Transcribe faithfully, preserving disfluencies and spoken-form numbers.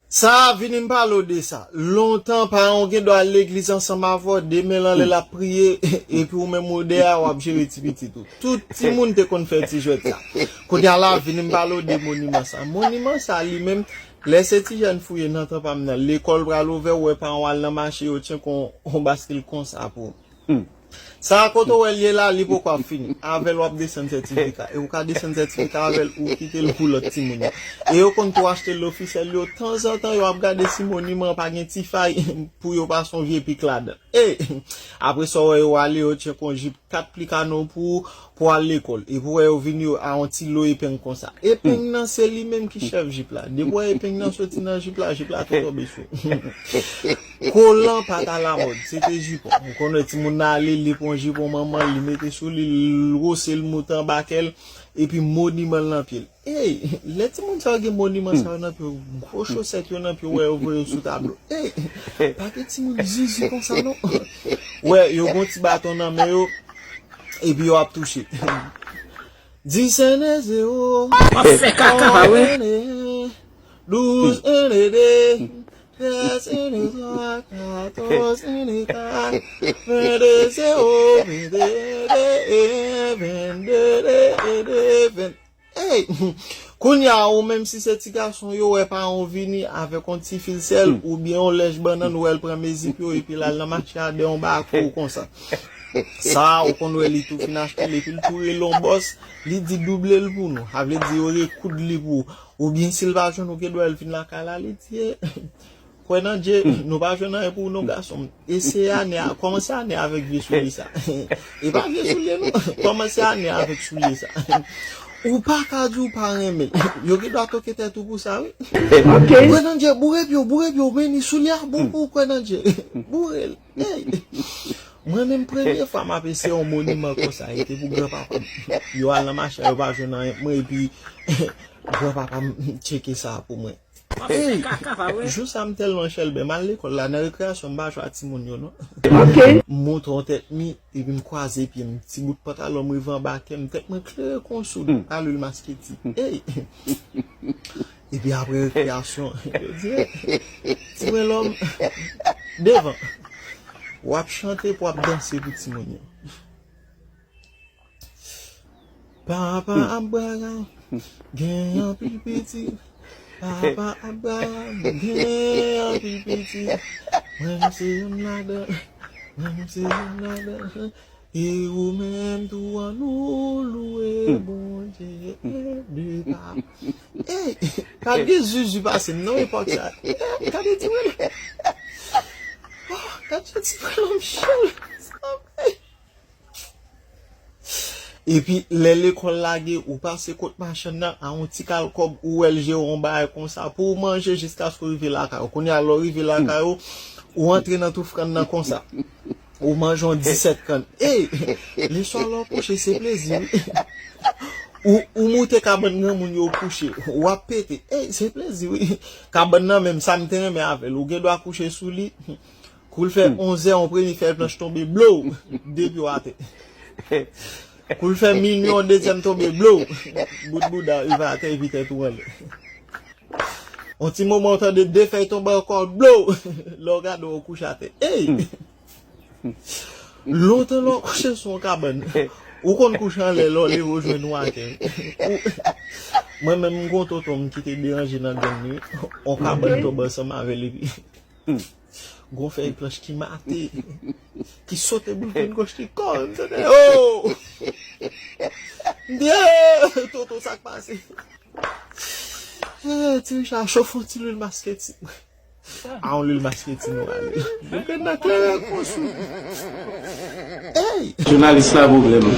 Sa a, vini m pale w de sa. Lontan, paran w gen dwa al legliz ansanm avè w, de men l anlè l ap priye, epi ou menm ou dèyè a, w ap jere ti pitit ou. Tout timoun te konn fè ti jwèt sa. Kounye a la, vini m pale w de moniman sa. Moniman sa, li menm, lè se ti jèn fouye nan tan pa m nan, lekòl pral ouvè, ou wè paran w al nan mache, yo tchenk on, on baskil konsa pou ou. Sa a kote w wè l ye la, li poko ap fini. Avè l w ap desann sètifika. E ou ka desann sètifika avè l, ou kite l pou lòt timoun yo. E yo konn tou achte l ofisyèl yo. Tanzantan, yo ap gade si moniman an pa gen ti fay pou yo pase yon vye pik ladan. E apre sa, w wè yo ale, yo tchenk on jip kat pli kanon pou ou, pou al lekòl. Epi w wè yo vini yo a yon ti lo epeng konsa. Epeng nan, se li menm ki chèf jip la. Depi w wè epeng nan soti nan jip la, jip la tou tonbe sou ou. Kolan pa t alamòd, se te jipon. Ou konn wè timoun nan ale, li pran jipon manman l, li mete sou li, l wose l moute anba kè l, epi moniman l nan pye l. Ey, lè timoun sa yo gen moniman sa yo nan pye yo, gwo chosèt yo nan pye yo, wè yo voye yo sou tablo. Ey, pa gen timoun zizi konsa non. Wè, yo gon ti baton nan men yo, epi yo ap touche. Dis ene zewo. W ap fè kaka, pa vre? Douz ene de. Trèz ene twa. Katòz ene kat. Vennde zewo. Vennde de. Vennde de. Vennde. Ey! Kounye a, ou menm si se ti gason, yo wè paran w vini avèk yon ti fil sèl, oubyen yon lèch bannann, ou wè l pran mezi pye w, epi l al nan mache a dèyè yon bako konsa. Sa a, ou konn wè li tou fin achte l, epi l tou rele yon bòs, li di double l pou nou. Sa vle di yo rekoud li pou ou. Oubyen si l pa jwenn ou, gen dwa l vin lakay la, li di, "E, kwè nan Dye, nou pa jwenn anyen pou ou non, gason m. Eseye ane a, kòmanse ane a avèk vye soulye sa." E pa vye soulye non, kòmanse ane a avèk soulye sa. Ou pa ka di w pa renmen l. Yo gen dwa toke tèt ou pou sa, wi. Ok. Kwè nan Dye, boure pye w, boure pye w, men ni soulye a bon pou w, kwè nan Dye. Boure l. Ey! Mwen menm premye fwa m ap eseye yon moniman konsa, e te pou granpapa m. Yo al nan mache a, yo pa jwenn anyen pou mwen, epi granpapa m tcheke sa pou mwen. Ey! Jou sa m tèlman chèlbè, m al lekòl la, nan rekreyasyon m pa jwe ak timoun yo non. M monte yon tèt mi, epi m kwaze pye m, ti bout pantalon m rive anba kè m, tèt mwen klere kon soud, alwil masketi. Ey! Epi apre rekreyasyon, yo di, "Ti mwen lòm, devan." W ap chante pou w ap danse pou timoun yo. Papa Abraham gen anpil pitit. Papa Abraham gen anpil pitit. Mwen menm se youn ladan. Mwen menm se youn ladan. E ou menm tou an nou louwe Bondye de pa. Ey, pa t gen zuzu pase m non epòk sa. Ey, gade ti mwen. Oh, gade ti mwen lòm chèl. Epi lè lekòl lage, ou pase kot machann nan a yon ti kal kòb, ou wè l jere yon bagay konsa pou w manje jiskaske w rive lakay ou. Kounye a lè w rive lakay ou, ou antre nan tou frann nan konsa. Ou manje yon disèt kann. Ey, leswa lè w kouche se plezi wi. Ou, ou moute kabann granmoun yo kouche, w ap pete. Ey, se plezi wi. Kabann nan menm, sa m te renmen avè l, ou gen dwa kouche sou li. Kou l fè onzè, yon premye fèy planch tonbe, blow! De pye w atè. Kou l fè minui, yon dezyèm tonbe, blow! Bout bouda rive atè epi tèt ou anlè. Yon ti moman, ou tande de fèy tonbe ankò, blow! Lè w gade, w kouche atè. Ey! Lontan lè w kouche sou yon kabann, ou konn kouche anlè, lè w leve, w jwenn ou atè. Ou, mwen menm, m gon tonton m ki te deranje nan grann li, yon kabann tonbe ansanm avè l, epi gon fèy planch ki mate, ki sote boul vin goch li kò, m tande, oh! M di, eh, tonton, sa k pase? Eh, ti Richard, chofe yon ti lwil masketi. A yon lwil masketi nou ale. Yo gen nan kleren konsou. Ey! Jounalis la pwoblèm.